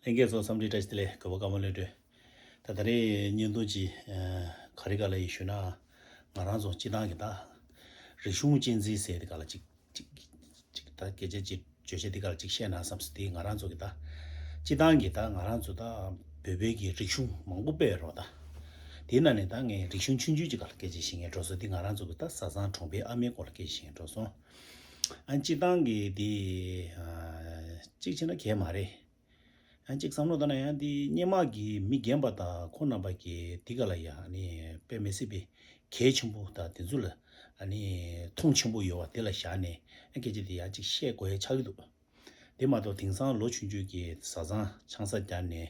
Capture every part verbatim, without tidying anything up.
ལྷན་རྒྱས་ཚོ་འཚམས་འདྲི་བཀྲ་ཤིས་བདེ་ལེགས། གུས་པ་ཀརྨ་བློ་གྲོས། ད་ད་རེས་བརྙན་ཐུང་ཅིག་ཨ་ག་རེ་ག་ལ་ཡིན་ཞུས་ན། ང་རང་ཚོ་སྤྱི་བཏང་གི་ད་རིག་གཞུང་གཅེས་འཛིན་ཟེར་དེ་ག་ལ་ཅིག་ཅིག་ཅིག་ད་སྐད་ཆ་ཅིག་བརྗོད་བྱ་དེ་ག་ལ་ཅིག་བཤད་ན་བསམ་སོང་། དེ་ང་རང་ཚོ་གི་ད་སྤྱི་བཏང་གི་ད་ང་རང་ཚོ་ད་བོད་པའི་གི་རིག་གཞུང་མང་པོ་སྤེལ་རོགས་ད། དེའི་ནང་ནས་ད་ངས་རིག་གཞུང་ཆུང་ཆུང་ཅིག་ག་ལ་སྐད་ཆ་བཤད་མཁན་འགྲོ་སོང་། དེ་ང་རང་ཚོ་གི་ད་བཟའ་ཚང་གྲོང་པའི་ཨ་མའི་སྐོར་ལ་སྐད་ཆ་བཤད་མཁན་འགྲོ་སོང་། ཨ་སྤྱི་བཏང་གི་དེ་ཨ་གཅིག་བྱས་ན་གལ་མ་རེད། ཡང་གཅིག་བསམ་བློ་བཏང་ན་ཡང་འདི་སྔོན་མ་གི་མི་རྒན་པ་དང་ཁོང་རྣམ་པ་གི་འདི་ག་ལ་ཡང་ནི་དཔེ་མི་སྲིད་པའི་གལ་ཆེན་པོ་དང་དེ་ཚོ་ལ་ཨ་ནི་མཐོང་ཆེན་པོ་ཡོད་པ་དེ་ལ་བཞག་ནས་ཨ་སྐད་ཆ་དེ་ཡང་གཅིག་བཤད་དགོས་ཡ་ཆགས་ཀྱི་འདུག་དེ་མ་གཏོགས་དེང་སང་ལོ་ཆུང་ཆུང་གི་བཟའ་ཚང་ཆང་ས་བརྒྱབ་ནས་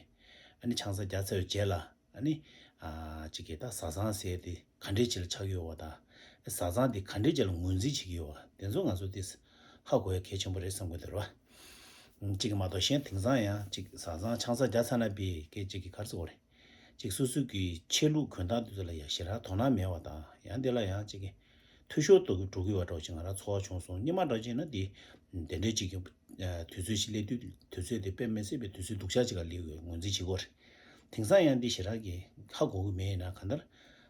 ཨ་ནི་ཆང་ས་བརྒྱབ་ཚར་བའི་རྗེས་ལ་ཨ་ནི་ཨ་གཅིག་གི་ད་བཟའ་ཚང་ཟེར་དེ་ག་འདྲས་ཅིག་ལ་ཆགས་ཡོད་པ་དང་། བཟའ་ཚང་དེ་ག་འདྲས་ཅིག་ལ་ངོས་འཛིན་བྱེད་ཀྱི་ཡོད་པ་དེ་ཚོ་ང་ཚོ་དེ་ཧ་གོ་ཡ་གལ་ཆེན་པོ་རེད་བསམ་གྱི་འདུག་ར། གཅིག་མ་གཏོགས་གཞན་དེང་སང་ཡང་གཅིག་བཟའ་ཚང་ཆང་ས་བརྒྱབ་ཚར་ན་བི་སྐད་ཅིག་གི་གར་སོ་རེད། གཅིག་སོ་སོ་གི་ཆོས་ལུགས་གོན་སྟངས་དེ་ཚོ་ལ་ཡང་ཞེ་དྲག་དོ་སྣང་མེད་པ་དང་། ཡང་དེ་ལ་ཡང་གཅིག་གི་འཐུས་ཤོར་དུ་འགྲོ་གི་བ་འདྲ་བོ་ཅིག་ང་རང་ཚོར་བ་བྱུང་སོང་། སྔོན་མ་འདྲ་བོ་ཅིག་ན་དེ་དེ་འདྲས་ཅིག་གི་དུས་ཚོད་ཅིག་སླེབས་དུས་དུས་ཚོད་དེ་དཔེ་མི་སྲིད་པའི་དུས་ཚོད་སྡུག་ཅག་ཅིག་ག་སླེབས་ཡོད་ངོས་འཛིན་བྱེད་དགོས་རེད། དེང་སང་ཡང་འདི་ཞེ་དྲག་གི་ཧ་གོ་གི་མེད་ཡིན་ན་གང་ལྟར་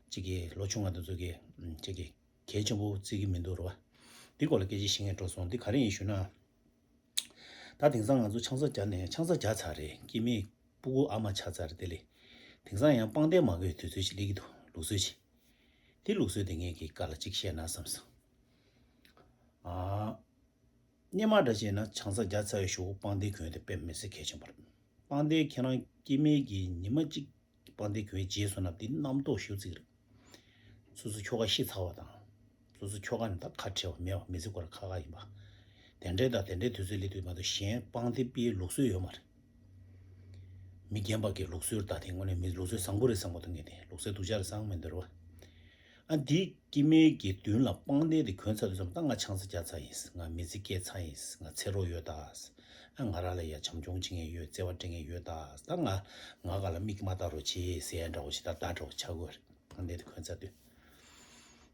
གཅིག་གི་ལོ་ཆུང་བ་དེ་ཚོ་གི་གཅིག་གི་གལ་ཆེན་པོ་བརྩི་གི་མི་འདུག་རེད་བ། འདི་སྐོར་ལ་སྐད་ཆ་བཤད་མཁན་འགྲོ་སོང་། འདི་ག་རེ་ཡིན་ཞུ་ན། ད་དེང་སང་ང་ཚོ་ཆང་ས་བརྒྱབ་ནས་ཆང་ས་བརྒྱབ་ཚར་རེད། སྐྱེ་དམན་སྤུ་གུ་ཨ་མ་ཆགས་ཚར་རེད། དེ་ལས་དེང་སང་ཡང་པང་གདན་མ་གོན་དུས་ཚོད་ཅིག་སླེབས་ཀྱི་འདུག་ལུགས་སྲོལ་ཅིག་དེ་ལུགས་སྲོལ་དེ་ངས་ཀྱི་བཀའ་ལ་གཅིག་བཤད་ན་བསམ་སོང་། ཨ། སྔོན་མ་འདྲ་བྱས་ན་ཆང་ས་བརྒྱབ་ཚར་བའི་གཞུག་གུ་པང་གདན་གོན་དེ་དཔེ་མི་སྲིད་གལ་ཆེན་པོ་རེད། པང་གདན་ཁྱེད་རང་སྐྱེ་དམན་གྱི་ཉི་མ་གཅིག་པང་གདན་གོན་རྗེས་སུ་ན་དེ་རྣམ་རྟོག་ཞེ་པོ་ཅིག་རེད། སོ་སོ་ཁྱོ་ག་ཤི་ཚར་བ་དང་། སོ་སོ་ཁྱོ་ག་ནི་ད་ཁ་བྲལ་བ་མེད་པ་མི་ཚེ་སྐོར་ཁ་ཁ་ཡིན་པ། དེ་འདྲའི་དང་དེ་འདྲའི་དུས་ཚོད་སླེབས་དུས་མ་གཏོགས་གཞན་པང་གདན་སྤོ་ཡའི་ལུགས་སྲོལ་ཡོད་མ་རེད། མི་རྒན་པ་གི་ལུགས་སྲོལ་ད་དེ་དངོས་གནས་མི་ལུགས་སྲོལ་བཟང་པོ་རེད་བསམ་གྱི་འདུག་ངས་དེ་ལུགས་སྲོལ་སྡུག་ཅག་རེད་བསམ་གྱི་མི་འདུག་རེད་བ། ཨ་འདི་སྐྱེ་དམན་གྱི་མདུན་ལ་པང་གདན་དེ་གོན་ཚར་དུས་ཙམ་ད་ང་ཆང་ས་བརྒྱབ་ཚར་ཡིན། ང་མི་ཚེ་སྐྱེལ་ཚར་ཡིན། ང་ཚེ་རོགས་ཡོད་ད། ཨ་ང་རང་ལ་ཡ་བྱམས་སྐྱོང་བྱེད་མཁན་ཡོད། བརྩེ་བ་སྤྲད་མཁན་ཡོད་ད། ད་ང་ང་ག་ལ་མིག་མ་བལྟ་རོགས་བྱེད་ཟེར་ཡ་འདྲ་བོ་ཞིག་ད་ད་འདྲ་བོ་ཆགས་ཀྱི་ཡོད་རེད། པང་གདན་དེ་གོན་ཚར་དུས།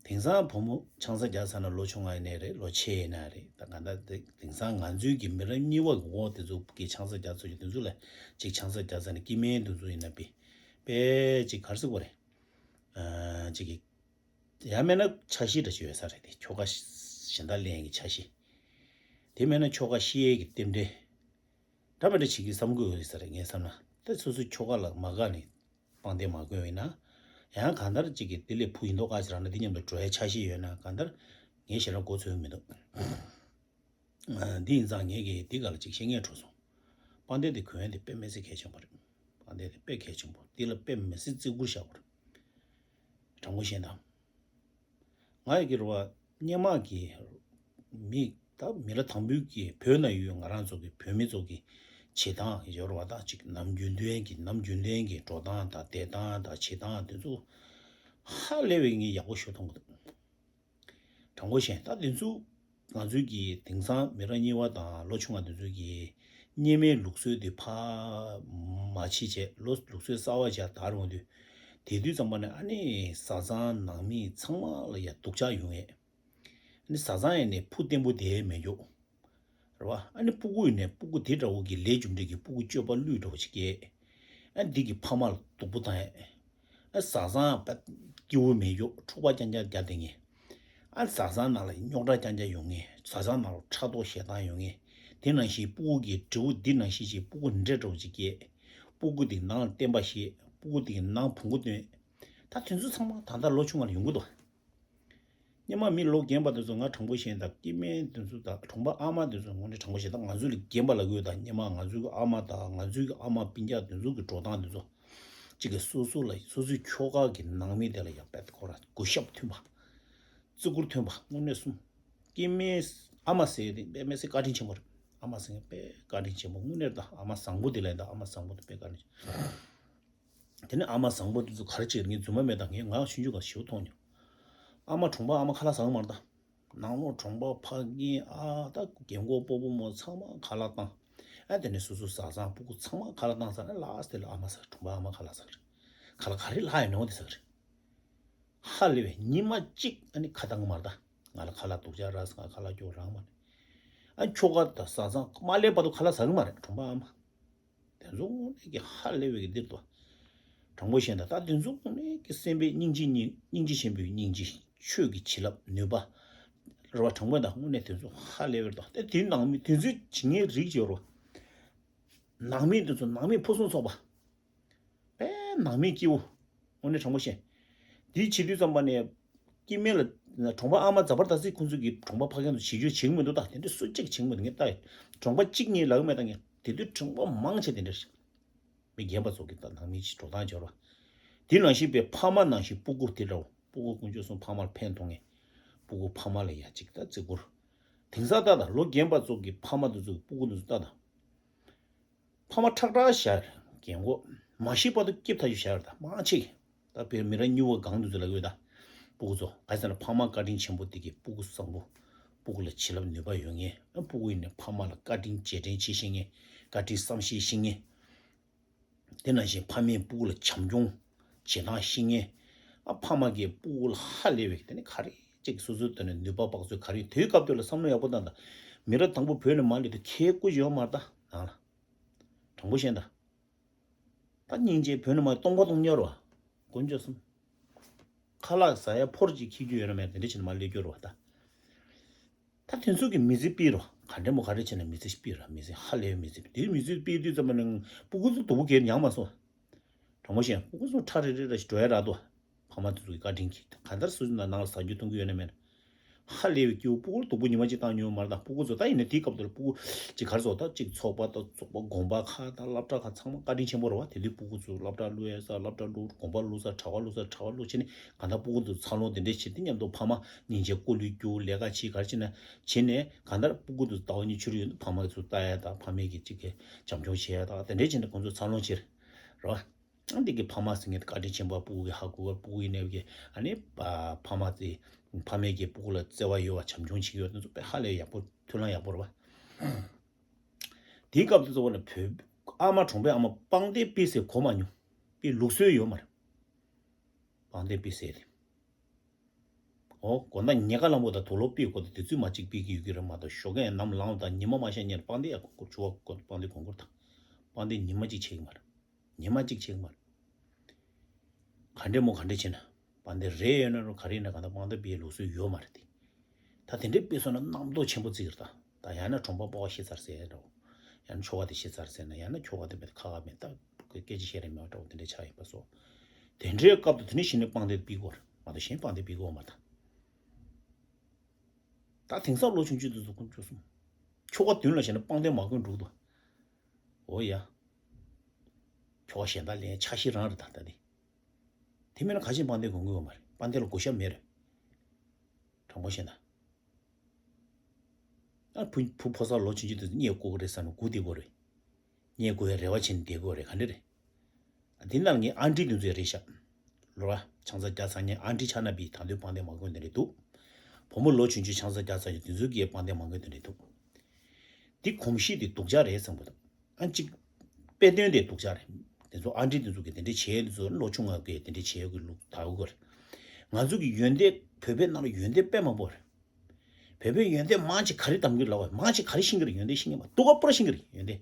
དེང་སང་བུ་མོ་ཆང་ས་བརྒྱབ་ཚར་ན་ལོ་ཆུང་བ་ཡིན་ནའི་རེད། ལོ་ཆེ་ཡིན་ན་རེད། ད་ག་ད་དེ་དེང་སང་ང་ཚོའི་གི་མི་རབས་གཉིས་པ་གི་འོག་དེ་ཚོ་གི་ཆང་ས་བརྒྱབ་ཚར་གྱི་དེ་ཚོ་ལ་ཅིག་ཆང་ས་བརྒྱབ་ཚར་ནས་སྐྱེ་དམན་དེ་ཚོ་ཡིན་ན་པི་པེ་ཅིག་གར་སི་གོ་རེད། ཨ་ཅིག་གི་ཡང་མིན་ན་འཆར་གཞི་འདྲ་ཞིག་ཡོད་ས་རེད་དེ། ཁྱོ་ག་གཞན་དག་ལེན་གྱི་འཆར་གཞི། དེ་མིན་ན་ཁྱོ་ག་ཤི་ཡས་ཀྱི་རྟེན་འབྲེལ་འདྲ་མི་འདྲ་བྱེད་ཀྱི་བསམ་དགོས་ཡོད་ས་རེད་ངས་བསམ་ན། ད་སོ་སོའི་ཁྱོ་ག་ལ་མ་དགའ་ནས་པང་གདན་མ་གོན་ཡིན་ན། ཡང་གང་ལྟར་ཅིག་གི་དེ་ལས་བུ་ཡིན་མདོག་ཁ་ཅིག་རག་ན་དེ་མཉམ་དུ་འགྲོ་ཡའི་འཆར་གཞི་ཡོད་ན་གང་ལྟར་ངས་ཞེ་དྲག་མགོ་ཚོས་མི་འདུག་འདི་ཡིན་ཙང་ངས་ཀྱིས་འདི་ག་ལ་ཅིག་བཤད་ངེས་འགྲོ་སོང་། པང་གདན་དེ་གོན་ཡ་དེ་དཔེ་མི་སྲིད་གལ་ཆེན་པོ་རེད། པང་གདན་དེ་དཔེ་གལ་ཆེན་པོ། འདི་ལ་དཔེ་མི་སྲིད་བརྩི་བཀུར་བཞག་དགོས་རེད། དྲང་པོ་བཤད་ན། ང་ཡི་གི་རེད་བ། སྔོན་མ་གི་མི་ད་མི་ལ་དང་པོའི་གི་བོད་ན་ཡོད་ང་རང་ཚོ་གི་བོད་མི་ཚོ་གི་བྱེད་སྟངས་ཡོད་རེད་བ། ད་ཅིག་ནམ་རྒྱུན་ལྡན་གྱི་ནམ་རྒྱུན་ལྡན་གྱི་འགྲོ་སྟངས་དང་བསྡད་སྟངས་དང་བྱེད་སྟངས་དེ་ཚོ་ཧ་ལས་པའི་ངས་ཡག་པོ་ཞིག་མཐོང་གི་འདུག་དྲང་པོ་བཤད་ད་དེ་ཚོ་ང་ཚོའི་གི་དེང་སང་མི་རབས་གཉིས་པ་དང་ལོ་ཆུང་བ་དེ་ཚོའི་གི་སྔོན་མའི་ལུགས་སྲོལ་དེ་ཕར་མ་ཕྱིས་བྱས་ལོ་ལུགས་སྲོལ་གསར་བ་ཅིག་དར་འོང་དུས། དེ་དུས་ཙམ་པ་ནས་ཨ་ནི་བཟའ་ཚང་ནང་མི་ཚང་མ་ལ་ཡ་སྡུག་ཅག་ཡོང་ངེས། ཨ་ནི་བཟའ་ཚང་ཡིན་ནའི་བུ་བརྟན་པོ་དེ་མེད་འགྱོ། རེད་བ། ཨ་ནི་སྤུ་གུ་ཡིན་ནའི་སྤུ་གུ་དེ་འདྲ་བོ་གི་ལས་རྒྱུ་འབྲས་ཀྱི་སྤུ་གུ་སྤྱོད་པ་བླུས་འདྲ་བོ་ཞིག་སྐྱེས། ཨ་འདི་གི་ཕ་མ་ལ་སྡུག་པོ་བཏང་ཡས། ཨ་བཟའ་ཚང་པ་སྐྱིད་པོ་མེད་རྒྱུ་འཁྲུག་པ་རྐྱང་རྐྱང་རྒྱག་བསྡད་ངེས། ཨ་བཟའ་ཚང་ནང་ལ་རྙོག་དྲ་རྐྱང་རྐྱང་ཡོང་ངེས། བཟའ་ཚང་ནང་ལ་ཕྲག་དོག་ཞེ་སྡང་ཡོང་ངེས། དེ་ནང་བཞིན་སྤུ་གུ་གི་འབྲས་བུ་འདི་ནང་བཞིན་ཞིག་སྤུ་གུ་འདྲེ་འདྲ་བོ་ཞིག་སྐྱེས། སྤུ་གུ་དེ་ནང་ལ་བསྟན་པ་བཤད། སྤུ་གུ་དེ་ནང་བོང་གུ་བཏོན། ད་དེ་ཚོ་ཚང་མ་ད་ལྟ་ལོ་ཆུང་བ་ལ་ཡོང་གི་འདུག་སྔོན་མ་མི་ལོ་རྒན་པ་དེ་ཚོ་ང་དྲང་པོ་བཤད་ད་སྐྱེ་དམན་དེ་ཚོ་དང་གྲོང་པ་ཨ་མ་དེ་ཚོ་དངོས་གནས་དྲང་པོ་བཤད་ད་ང་ཚོ་ལས་རྒན་པ་ལབ་དགོས་ད། སྔོན་མ་ང་ཚོའི་ཨ་མ་དང་ང་ཚོའི་ཨ་མ་སྤུན་ཀྱག་དེ་ཚོ་གི་འགྲོ་སྟངས་དེ་ཚོ་གཅིག་གི་སོ་སོ་ལ་སོ་སོའི་ཁྱོ་ག་གི་ནང་མི་དེ་ལ་ཡང་དཔེ་ཁོ་ར་གུས་ཞབས་མཐུན་པ། བརྩི་བཀུར་མཐུན་པ་དངོས་གནས་གསུམ། སྐྱེ་དམན་ཨ་མ་ཟེར་དེ་དཔེ་མི་སྲིད་བཀའ་དྲིན་ཆེན་པོ་རེད། ཨ་མ་ཟེར་མཁན་དཔེ་བཀའ་དྲིན་ཆེན་པོ་དངོས་གནས་རེད་ད། ཨ་མ་བཟང་པོ་དེ་ལ་ཡིན་ད། ཨ་མ་བཟང་པོ་དེ་དཔེ་བཀའ་དྲིན་ཆེན། དེ་ནས་ཨ་མ་བཟང་པོ་དེ་ཚོ་ག་རེ་བྱེད་ངས་རྫུན་མ་མེད་ད། ངས་ང་ཆུང་ཆུང་ག་ཞེ་པོ་མཐོང་མྱོང་། ཨ་མ་གྲོང་པ་ཨ་མ་ཁ་ལག་ཟ་གི་མ་རེད་ད། ནང་ལོགས་གྲོང་པ་ཕ་རྒན་ཨ་ད་རྒན་གོག་སྤོ་བོ་མོ་ཚང་མ་ཁ་ལག་བཏང་། ཨ་དེ་ནས་སོ་སོ་བཟའ་ཚང་སྤུ་གུ་ཚང་མ་ཁ་ལག་བཏང་ཚར་ན་ལ་སྟེ་ལ་ཨ་མ་ཟ་གི་རེད། གྲོང་པ་ཨ་མ་ཁ་ལག་ཟ་གི་རེད། ཁ་ལག་ག་རེ་ལྷག་ཡོད་ནའང་དེ་ཟ་གི་རེད། ཧ་ལས་པའི་ཉི་མ་གཅིག་ཨ་ནི་ཁ་བཏང་གི་མ་རེད་ད། ང་ལ་ཁ་ལག་སྡུག་ཅག་རག་སོང་། ང་ཁ་ལག་སྐྱོ་རག་མ་རེད། ཨ་ཁྱོ་ག་དང་བཟའ་ཚང་མ་སླེབས་བར་དུ་ཁ་ལག་ཟ་གི་མ་རེད། གྲོང་པ་ཨ་མ། དེ་ དེ་ཚོ་དངོས་གནས་ཀྱི་ཧ་ལས་པའི་གི་འདིར་དུ། དྲང་པོ་བཤད་ན་ད་དེ་ཚོ་དངོས་གནས་ཀྱི་སེམས་པའི་སྙིང་རྗེ་སྙིང་སྙིང་རྗེ་ཆེན་པོའི་སྙིང་རྗེ། ཆོས་ཀྱི་བྱིན་རླབས་ནུས་པ་རེད་བ། དྲང་པོ་ད་དངོས་གནས་དེ་ཚོ་ཧ་ལས་པའི་དོ། དེ་དེའི་ནང་མི་དེ་ཚོའི་བྱེད་མཁན་རིགས་ཡོད་རེད་བ། ནང་མི་དེ་ཚོ་ནང་མི་ཕུན་སུམ་ཚོགས་པ། དཔེ་ནང་མི་སྐྱིད་པོ། དངོས་གནས་དྲང་པོ་བཤད། དེའི་བྱེད་དུས་ཙམ་པ་ནས་སྐྱེ་དམན་ལ་གྲོང་པ་ཨ་མ་ཛ་པར་ད་སི་ཁོང་ཚོ་གི་གྲོང་པ་ཕ་རྒན་ཚོ་བྱེད་རྒྱུ་བྱེད་ཀྱི་མི་འདུག་ད་དེ་འདྲ་སུ་གཅིག་བྱེད་ཀྱི་མི་འདུག་ངས་ལྟ་ཡ། གྲོང་པ་གཅིག་གཉིས་ལབ་ཀྱི་མེད་ད། ངས་དེ་དུས་གྲོང་པ་མང་ཆེ་དེ་འདྲ་རེད། མི་རྒན་པ་ཚོ་གི་ད་ནང་མི་ཅིག་འགྲོ་སྟངས་འབྱོར་བ། དེ་ནང་བཞིན་པའི་ཕ་མ་ནང་བཞིན་སྤུ་གུ་དེ་འདྲ་བོ། སྤུ་གུ་དཀོན་མཆོག་གསུམ་ཕ་མར་ཕན་ཐོགས་མཁན། སྤུ་གུ་ཕ་མ་ལ་ཡ་གཅིག་ད་བརྩི་བཀུར། དེང་སང་ལྟ་དང་ལོ་རྒན་པ་ཚོ་གི་ཕ་མ་དེ་ཚོ་གི་སྤུ་གུ་དེ་ཚོ་ལྟ་དང་། ཕ་མ་ཁྲག་ཁྲག་བཞག་རྒན་གོག་མ་ཤི་བར་དུ་སྐྱིད་ཐག་ཆོད་བཞག་རེད། ད་མང་ཆེ་གི་ད་བོད་མི་རབས་གཉིས་པ་སྒང་དེ་ཚོ་ལ་ཡོད་ད། སྤུ་གུ་ཚོ་ག་ཟེར་ན་ཕ་མ་བཀའ་དྲིན་ཆེན་པོ་དེ་གི་སྤུ་གུ་བཟང་པོ། སྤུ་གུ་ལ་བྱིན་རླབས་ནུས་པ་ཡོད་མཁན། སྤུ་གུ་ཡིན་ནའི་ཕ་མ་ལ་བཀའ་དྲིན་རྗེས་དྲན་བྱེད་ཤེས་མཁན། བཀའ་དྲིན་བསམ་ཤེས་ཤེས་མཁན། དེ་ནང་བཞིན་ཕ་མས་སྤུ་གུ་ལ་བྱམས་སྐྱོང་བྱེད་སྟངས་ཤེས་མཁན། ཨ་ཕ་མ་གིས་སྤུ་གུ་ལ་ཧ་ལས་པའི་དེ་ནི་ག་རེ་ཅིག་སོ་སོའི་དོན་ནས་ནུས་པ་དཔག་ཚོད་ག་རེ་དེའི་སྐབས་དེ་ལ་བསམ་བློ་ཡག་པོ་བཏང་དང་། མི་རབས་དང་པོ་བོད་ནས་མར་སླེབས་དུས་ཁའི་སྐུ་ཡོད་མ་རེད་ད་ནང་ལ། དྲང་པོ་བཤད་ད། ད་སྙིང་རྗེ་བོད་ནས་མར་སྟོང་པ་སྟོང་ཉར་བ། དཀོན་མཆོག་གསུམ། ཁ་ལག་ཟ་ཡ་ཕོར་གཅིག་འཁྱེར་རྒྱུ་ཡོད་ན་མེད་དེ་འདྲ་བྱས་ནས་མར་སླེབས་རྒྱུ་རེད་བ་ད། ད་དེ་ཚོ་གི་མི་ཚེ་སྤེལ་རོ། ག་འདྲ་མོ་ག་རེ་བྱས་ན་མི་ཚེ་སྤེལ་ར། མི་ཚེ་ཧ་ལས་མི་ཚེ། དེའི་མི་ཚེ་སྤེལ་དུས་ཙམ་པ་ནས་སྤུ་གུ་ཚོ་སྡུག་པོ་གས་མྱངས་མ་སོང་། དྲང་པོ་བཤད་ན་སྤུ་གུ་ཚོ་ཁྲ་རེ་རེ་ར་ཞིག་འགྲོ་ཡ་རག་འདུག་ཕ་མ་དེ་ཚོ་གི་བཀའ་དྲིན་གྱིས་གང་ལྟར་སོ་སོའི་ནང་ནང་ལ་ཟ་རྒྱུ་འཐུང་རྒྱུ་ཡོད་ན་མེད་ན། ཧ་ལས་པའི་སྐྱིད་པོ། སྤུ་གུར་སྡུག་པོ་ཉི་མ་གཅིག་བཏང་མྱོང་མ་རེད་ད། སྤུ་གུ་ཚོ་ད་ཡིན་ན་དེའི་སྐབས་དེར་སྤུ་གུ་གཅིག་ག་རེ་ཟེར་ད་གཅིག་ཚོགས་པ་དང་ཚོགས་པ་དགོན་པ་ཁག་དང་སློབ་གྲྭ་ཁག་ཚང་མ་བཀའ་དྲིན་ཆེན་པོ་རེད་བ། དེ་དུས་སྤུ་གུ་ཚོ་སློབ་གྲྭ་བླུག་ཡ་ས་སློབ་གྲྭ་བླུག་དགོན་པ་བླུག་ས་གྲྭ་པ་བླུག་བྱས་ནས་གང་ལྟར་སྤུ་གུ་ཚོ་འཚར་ལོངས་དེ་འདྲས་བྱས་ཏེ་མཉམ་དུ་ཕ་མ་སྙིང་རྗེ་སྐུ་ལུས་རྒྱུ་ལས་ཀ་བྱེད་ག་རེ་བྱས་ན་བྱས་ནས་གང་ལྟར་སྤུ་གུ་ཚོ་ཟླ་བ་གཉིས་ཕྱི་རུ་ཡོང་དུས་ཕ་མ་ཚོ་ལྟ་ཡ་དང་ཕ་མས་ཀྱི་གཅིག་གི་བྱམས་སྐྱོང་བྱེད་ཡ་དང་དེ་འདྲས་བྱས་ནས་ཁོང་ཚོ་འཚར་ལོངས་བྱེད་རེད་བ། འདི་གི་ཕ་མ་ཟེར་མཁན་དེ་བཀའ་དྲིན་ཆེན་པོ། སྤུ་གུ་གི་ཧ་གོ་བ། སྤུ་གུ་ཡིན་ནའི་གི་ཨ་ནི་ཕ་མ་དེ་ཕ་མས་ཀྱི་སྤུ་གུ་ལ་བརྩེ་བ་ཡོད་པ་བྱམས་སྐྱོང་བྱེད་ཀྱི་ཡོད་དེ་ཚོ་དཔེ་ཧ་ལས་ཡག་པོ་མཐུན་ལམ་ཡག་པོ་རེད་བ། དེའི་སྐབས་དེ་ཚོ་བ་ལ་བོད་ཨ་མ་གྲོང་པའི་ཨ་མ་པང་གདན་དཔེ་ཟེར་གོ་མ་མྱོང་། དཔེ་ལུགས་སྲོལ་ཡོད་མ་རེད། པང་གདན་དཔེ་ཟེར་དེ། ཨོ་དགོང་དག་ཉལ་ཁ་ལངས་པ་དང་དུག་ལོག་དཔེ་གོ་དང་དེ་ཚོད་མ་གཅིག་དཔེ་གི་ཡོད་ཀྱི་རེད་མ་གཏོགས་ཞོགས་ཀས་ནམ་ལངས་དང་ཉི་མ་མ་ཤར་སྔོན་ལ་པང་གདན་ཡར་གོན་དགོས། ཕྱུ་པ་གོན་པང་གདན་གོན་དགོས་དང་། པང་གདན་ཉི་མ་གཅིག་ཆད་ཀྱི་མ་རེད། ཉི་མ་གཅིག་ཆད་ཀྱི་མ་རེད། ག་འདྲས་མོ་ག་འདྲས་བྱས་ན། པང་གདན་རེ་ཡོད་ན་རུང་ག་རེ་ཡིན་ན་གང་ལྟར་པང་གདན་དཔེ་ལུགས་སྲོལ་ཡོད་མ་རེད་དེ། ད་དེ་འདྲས་དཔེ་སོང་ན་རྣམ་རྟོག་ཆེན་པོ་བརྩི་གི་རེད་ད། ད་ཡང་ན་གྲོང་པ་སྤོ་བ་ཤི་ཚར་ཟེར་འདྲ་བོ། ཡང་ན་ཁྱོ་ག་དེ་ཤི་ཚར་ཟེར་ན། ཡང་ན་ཁྱོ་ག་དེ་མེད་ཁ་ཁ་མེད་ད་སྐད་ཆ་བཤད་རེ་མེད་པ་འདྲ་བོ་དེ་འདྲས་ཆགས་ཡོད་པ་སོགས། དེ་འདྲའི་སྐབས་དུ་དེ་ནས་གཞི་ནས་པང་གདན་དཔེ་དགོས་རེད་མ་གཏོགས་གཞན་པང་གདན་དཔེ་དགོས་མ་རེད་ད། ད་དེང་སང་ལོ་ཆུང་ཆུང་དེ་ཚོ་དཀོན་མཆོག་གསུམ། ཁྱོ་ག་མདུན་ལ་བཞག་ན་པང་གདན་མ་གོན་འགྲིག་འདུག་ཨོ་ཡ། ཁྱོ་ག་གཞན་དག་ལེན་ཆ་ཤས་རང་རེད་ད་ད་དེ། དེ་མིན་ན་ག་ཞིག་པང་གདན་གོན་གི་ཡོད་མ་རེད། པང་གདན་ལ་གོ་ཤ་མེད་རེད། དྲང་པོ་བཤད་ན། ཨ་བུ་བུ་ཕོ་གསར་ལོ་ཆུང་ཆུང་དེ་ཚོ་བསྙད་བཀུར་གི་རེད་བསམ་ནས་སྒུག་བསྡད་དགོས་རེད། བསྙད་བཀུར་ཡ་རེ་བ་བྱས་ནས་བསྡད་དགོས་རེད། ག་འདྲ་རེད། ཨ་དེ་ནང་ངའི་ཨ་འདྲི་དེ་ཚོ་ཡ་རེད་ཤག་ལོ་ར་ཆང་ས་རྒྱག་ཚར་མཁན་ཨ་འདྲི་ཆགས་ན་བི་ད་དུང་པང་གདན་མ་གོན་དེ་འདྲ་འདུག་བུ་མོ་ལོ་ཆུང་ཆུང་ཆང་ས་རྒྱག་ཚར་ཡོད་དེ་ཚོ་གིས་པང་གདན་མ་གོན་དེ་འདྲ་འདུག་འདི་གོམས་གཤིས་དེ་སྡུག་ཅག་རེད་བསམ་གི་འདུག་ཨ་གཅིག་དཔེ་སྟོན་དེ་སྡུག་ཅག་རེད། དེ་ཚོ་ཨ་འདྲི་དེ་ཚོ་གིས་དེ་འདྲ་བྱས་དེ་ཚོ་ལོ་ཆུང་ང་གིས་དེ་འདྲ་བྱས་དགོས་རེད། ང་ཚོ་གི་ཡོན་ཏན་བོད་པའི་ནང་ལ་ཡོན་ཏན་དཔེ་མང་པོ་རེད། བོད་པའི་ཡོན་ཏན་མང་ཆེ་ག་རེ་གདམ་གི་རེད་ལབ་པ། མང་ཆེ་ག་རེ་ཤེས་ཀྱི་རེད། ཡོན་ཏན་ཤེས་མཁན་མ་སྡུག་ག་པོ་ར་ཤེས་ཀྱི་རེད། ཡོན་ཏན་